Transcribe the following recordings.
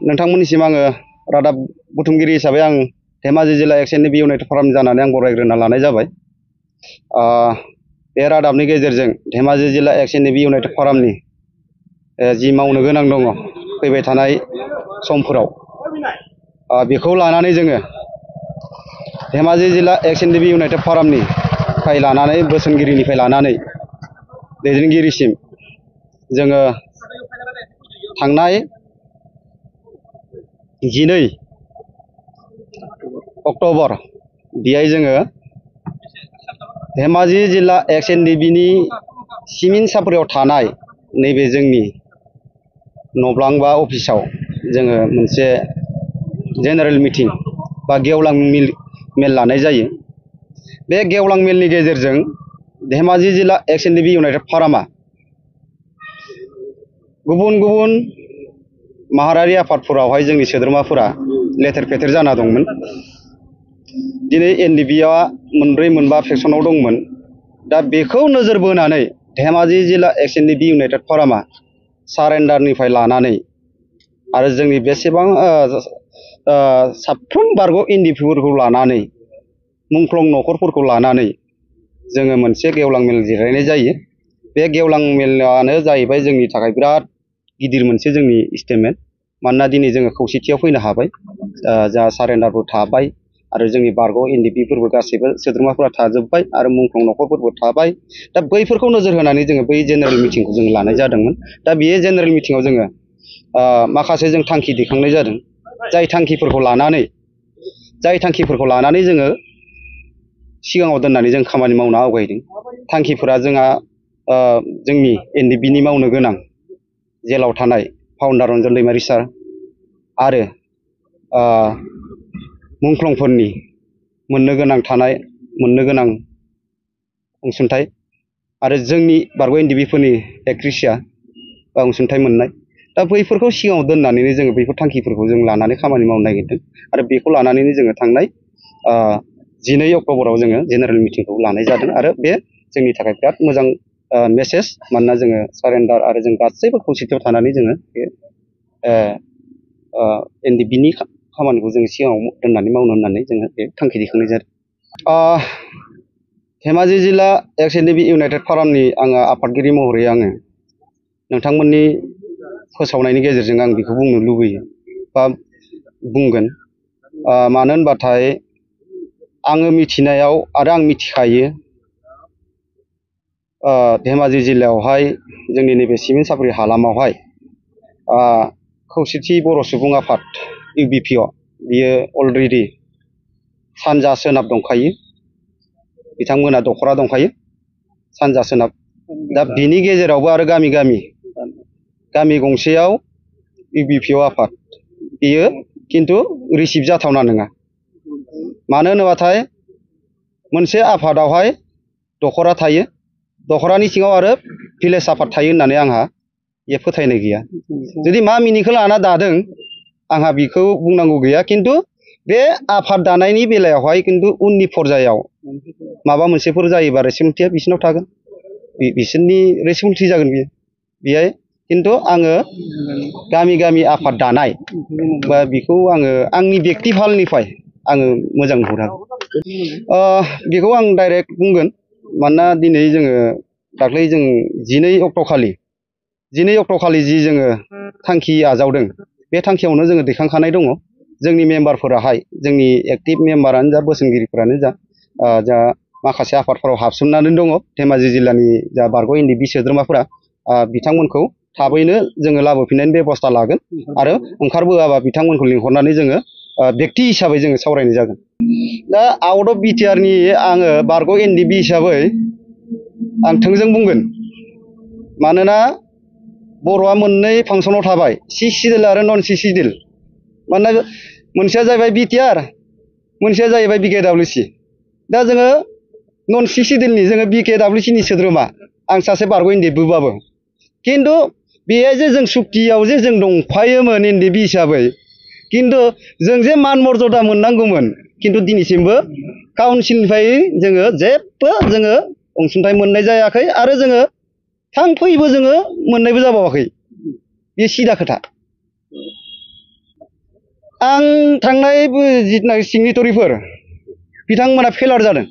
नोंथांमोननिसिम आङो रादाब बुथुमगिरि हिसाबै आं धेमाजि जिल्ला एक्स.एन.डि.बि इउनाइटेड फराम जानानै आं बरायग्रोना लानाय जाबाय। बे रादाबनि गेजेरजों धेमाजि जिल्ला एक्स.एन.डि.बि इउनाइटेड फरामनि जि मावनो गोनां दङ फैबाय थानाय समफोराव बेखौ लानानै जोङो धेमाजि जिल्ला एक्स.एन.डि.बि इउनाइटेड फरामनिफ्राय लानानै बोसोनगिरिनिफ्राय लानानै दैदेनगिरिसिम जोङो थांनाय 12 अक्ट'बर बेहाय जोङो धेमाजि जिल्ला एक्स.एन.डि.बिनि सिमिन सापरियाव थानाय नैबे जोंनि नब्लां बा अफिसाव जोङो मोनसे जेनेरेल मिटिं बा गेवलां मेल लानाय जायो। बे गेवलां मेलनि गेजेरजों धेमाजि जिल्ला एक्स.एन.डि.बि इउनाइटेड फरामा गुबुन गुबुन माहारियारि आफादफोरावहाय जोंनि सोद्रोमाफोरा लेथेर फेथेर जाना दंमोन। दिनै एन.डि.बिआ 4-5 फेक्सनाव दंमोन। दा बेखौ नोजोर बोनानै धेमाजि जिल्ला एक्स.एन.डि.बि इउनाइटेड फरामा सारेन्डारनिफ्राय लानानै आरो जोंनि बेसेबां साफ्रोम बारग' एन.डि.बिफोरखौ लानानै मुंख्लं नखरफोरखौ लानानै जोङो मोनसे गेवलां मेल जिरायनाय जायो। बे गेवलां मेलानो जाहैबाय जोंनि थाखाय बिराद गिदिर मोनसे जोंनि स्टेटमेन्ट। मानोना दिनै जोङो खौसेथियाव फैनो हाबाय, जा सारेन्डारबो थाबाय आरो जोंनि बारग' एन.डि.बिफोरबो गासैबो सोद्रोमाफोरा थाजोब्बाय आरो मुंख्लं नखरफोरबो थाबाय। दा बैफोरखौ नोजोर होनानै जोङो बै जेनेरेल मिटिंखौ जों लानाय जादोंमोन। दा बे जेनेरेल मिटिङाव जोङो माखासे जों थांखि दैखांनाय जादों। जाय थांखिफोरखौ लानानै जोङो सिगाङाव दोननानै जों खामानि मावनो आवगायदों। थांखिफोरा जोंहा जोंनि एन.डि.बिनि मावनो गोनां जेलाव थानाय फाउन्डार रन्जन दैमारि सार आरो मुंख्लंफोरनि मोननो गोनां अनसुंथाइ आरो जोंनि बारग' एन.डि.बिफोरनि एक्रेसिया बा अनसुंथाइ मोननाय। दा बैफोरखौ सिगाङाव दोननानैनो जोङो बैफोर थांखिफोरखौ जों लानानै खामानि मावनो नागिरदों आरो बेखौ लानानैनो जोङो थांनाय 12 अक्ट'बराव जोङो जेनेरेल मिटिंखौ लानाय जादों आरो बे जोंनि थाखाय बिराद मोजां मेसेज। मानोना जोङो सारेन्डार आरो जों गासैबो खौसेथियाव थानानै जोङो बे एन.डि.बिनि खामानिखौ जोङो सिगाङाव दोननानै मावनो होननानै जोङो बे थांखि दैखांनाय जादों। धेमाजि जिल्ला एक्स.एन.डि.बि इउनाइटेड फरामनि आङो आफादगिरि महरै आङो नोंथांमोननि फोसावनायनि गेजेरजों आं बेखौ बुंनो लुबैयो बा बुंगोन। मानो होनबाथाय आङो मिथिनायाव आरो आं मिथिखायो धेमाजि जिल्लायावहाय जोंनि नैबे सिमेन्ट सापरि हालामावहाय खौसेथि बर' सुबुं आफाद इउ.बि.पि.अ बियो अलरेडि सानजा सोनाब दंखायो। बिथांमोना दखरा दंखायो सानजा सोनाब। दा बिनि गेजेरावबो आरो गामि गंसेयाव इउ.बि.पि.अ आफाद बियो खिन्थु रिसिभ जाथावना नङा। मानो होनोबाथाय मोनसे आफादावहाय दखरा थायो, दखरानि सिङाव आरो भिलेज आफाद थायो होननानै आंहा बे फोथायनाय गैया। जुदि मा मिनिंखौ लाना दादों आंहा बेखौ बुंनांगौ गैया। खिन्थु बे आफाद दानायनि बेलायावहाय खिन्थु उननि पर्यायाव माबा मोनसेफोर जायोबा रेसपन्सिबिलिटिया बिसोरनाव थागोन, बिसोरनि रेसपन्सिबिलिटि जागोन बियो। बेहाय खिन्थु आङो गामि आफाद दानाय बा बेखौ आङो आंनि बेक्ति फालनिफ्राय आङो मोजां नुहुरा। बेखौ आं डाइरेक्ट बुंगोन। मानोना दिनै जोङो दाख्लै जों 12 अक्ट'खालि जि जोङो थांखि आजावदों बे थांखियावनो जोङो दैखांखानाय दङ। जोंनि मेम्बारफोराहाय जोंनि एक्टिभ मेम्बारानो जा बोसोनगिरिफोरानो जा माखासे आफादफोराव हाबसोमनानै दङ। धेमाजि जिल्लानि जा बारग' एन.डि.बि सोद्रोमाफोरा बिथांमोनखौ थाबैनो जोङो लाबोफिननायनि बेब'स्था लागोन आरो ओंखारबोआबा बिथांमोनखौ लिंहरनानै जोङो बेक्ति हिसाबै जोङो सावरायनाय जागोन। दा आउट अफ बिटिआरनि आङो बारग' एन.डि.बि हिसाबै आं थोंजों बुंगोन। मानोना बर'आ मोननै फांसनाव थाबाय, सि सिडिउल आरो नन सि सिडिउल। मानोना मोनसेया जाहैबाय बिटिआर, मोनसेया जाहैबाय BKWC। दा जोङो नन सि सिडिउलनि जोङो BKWCनि सोद्रोमा, आं सासे बारग' एन.डि.बिबाबो खिन्थु बेहाय जे जों सुक्तियाव जे जों दंफायोमोन एन.डि.बि हिसाबै, खिन्थु जों जे मान मर्यादा मोननांगौमोन खिन्थु दिनैसिमबो काउन्सिलनिफ्राय जोङो जेबो जोङो अनसुंथाइ मोननाय जायाखै आरो जोङो थांफैबो जोङो मोननायबो जाबावाखै। बे सिदा खोथा। आं थांनाय जिथुनाखि सिगनेटरिफोर बिथांमोना फेलार जादों।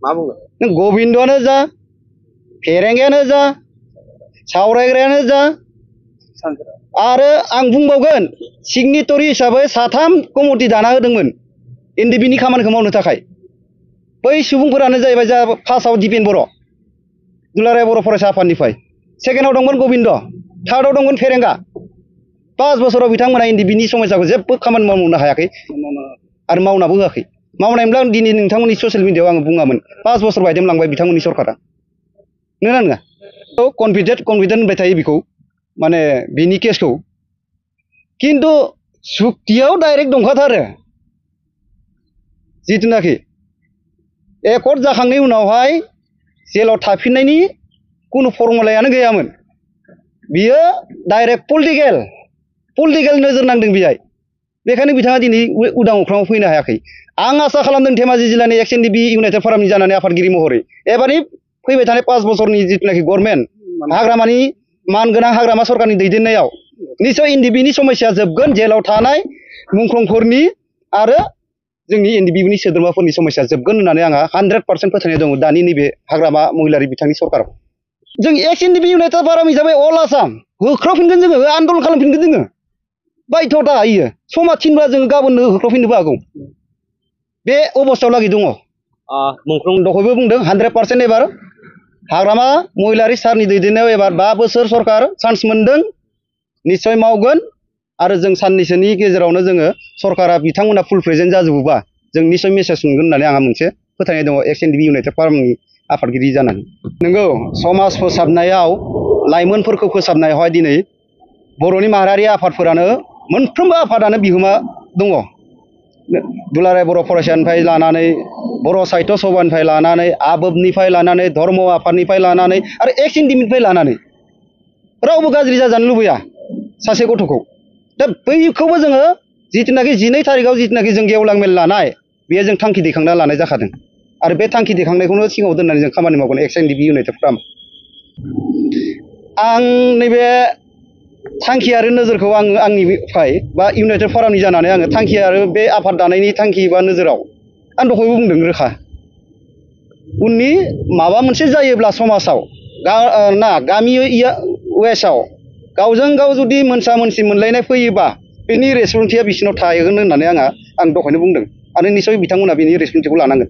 मा बुङो? नों गबिन्दआनो जा, फेरेंगायानो जा, सावरायग्रायानो जा, आरो आं बुंबावगोन सिगनेटरि हिसाबै 3 कमिटि दाना होदोंमोन एनडिबिनि खामानिखौ मावनो थाखाय। बै सुबुंफोरानो जाहैबाय जा फार्स्टआव दिपेन बर', दुलाराय बर' फरायसा आफादनिफ्राय, सेकेन्डआव दंमोन गबिन्द, थार्डआव दंमोन फेरेंगा। 5 बोसोराव बिथांमोना एनडिबिनि समस्याखौ जेबो खामानि मावनो हायाखै आरो मावनाबो होआखै। मावनायमोनब्ला आं दिनै नोंथांमोननि ससियेल मिडियाआव आङो बुङामोन। 5 बोसोर बायदेमलांबाय बिथांमोननि सरकारा। नोंगोना नङा? कनफिडेन्ट होनबाय थायो बेखौ, माने बिनि केसखौ, खिन्थु सुक्तियाव डाइरेक्ट दंखाथारो। जिथुनाखि एकर्ड जाखांनायनि उनावहाय जेलाव थाफिननायनि कुनु फर्मुलायानो गैयामोन। बियो डाइरेक्ट पलिटिकेल नोजोर नांदों बेहाय। बेखायनो बिथाङा दिनै उदां अख्राङाव फैनो हायाखै। आं आसा खालामदों धेमाजि जिल्लानि एक्स एनडिबि इउनाइटेड फरामनि जानानै आफादगिरि महरै एबारनि फैबाय थानाय 5 बोसोरनि जिथुनाखि गभर्नमेन्ट हाग्रामानि मानगोनां हाग्रामा सरकारनि दैदेननायाव निश्चय एनडिबिनि समस्या जोबगोन। जेलाव थानाय मुंख्लंफोरनि आरो जोंनि एनडिबिनि सोद्रोमाफोरनि समस्या जोबगोन होननानै आंहा 100% फोथायनाय दङ दानि नैबे हाग्रामा महिलारि बिथांनि सरकाराव। जों एक्स एनडिबि इउनाइटेड फराम हिसाबै अल आसाम होख्रावफिनगोन, जोङो आन्दलन खालामफिनगोन। जोङो बाध्यता होयो, समा थिनब्ला जोङो गाबोननो होख्रावफिननोबो हागौ। बे अबस्थायाव लागै दङ। मुंख्लं दहायबो बुंदों 100% एबार हाग्रामा महिलारि सारनि दैदेननायाव एबार 5 बोसोर सरकार चान्स मोनदों, निश्चय मावगोन। आरो जों साननैसोनि गेजेरावनो जोङो सरकारा बिथांमोना फुल प्रेजेन्ट जाजोबोबा जों निश्चय मेसेज मोनगोन होननानै आंहा मोनसे फोथायनाय दङ एक्स एनडिबि इउनाइटेड फरामनि आफादगिरि जानानै। नंगौ, समाज फोसाबनायाव, लाइमोनफोरखौ फोसाबनायावहाय दिनै बर'नि माहारियारि आफादफोरानो मोनफ्रोमबो आफादानो बिहोमा दङ। दुलाराय बर' फरायसानिफ्राय लानानै, बर' साहित्य सभानिफ्राय लानानै, आबोबनिफ्राय लानानै, धर्म आफादनिफ्राय लानानै आरो एक्स एनडिबिनिफ्राय लानानै रावबो गाज्रि जाजानो लुबैया सासे गथ'खौ। दा बैखौबो जोङो जिथुनाखि 12 थारिखआव जिथुनाखि जों गेवलां मेल लानाय, बेयो जों थांखि दैखांना लानाय जाखादों। आरो बे थांखि दैखांनायखौनो सिगाङाव दोननानै जों खामानि मावगोन एक्स एनडिबि इउनाइटेड फराम। आं नैबे थांखि आरो नोजोरखौ आंनिफ्राय बा इउनाइटेड फरामनि जानानै आङो थांखि आरो बे आफाद दानायनि थांखि बा नोजोराव आं दहायबो बुंदों रोखा। उननि माबा मोनसे जायोब्ला समाजाव गामि वेस्टआव गावजों गाव जुदि मोनसा मोनसि मोनलायनाय फैयोबा बेनि रेसपन्सिबिलिटिया बिसिनाव थागोन होननानै आं दहायनो बुंदों। आरो निश्चय बिथांमोना बेनि रेसपन्सिबिलिटिखौ लानांगोन।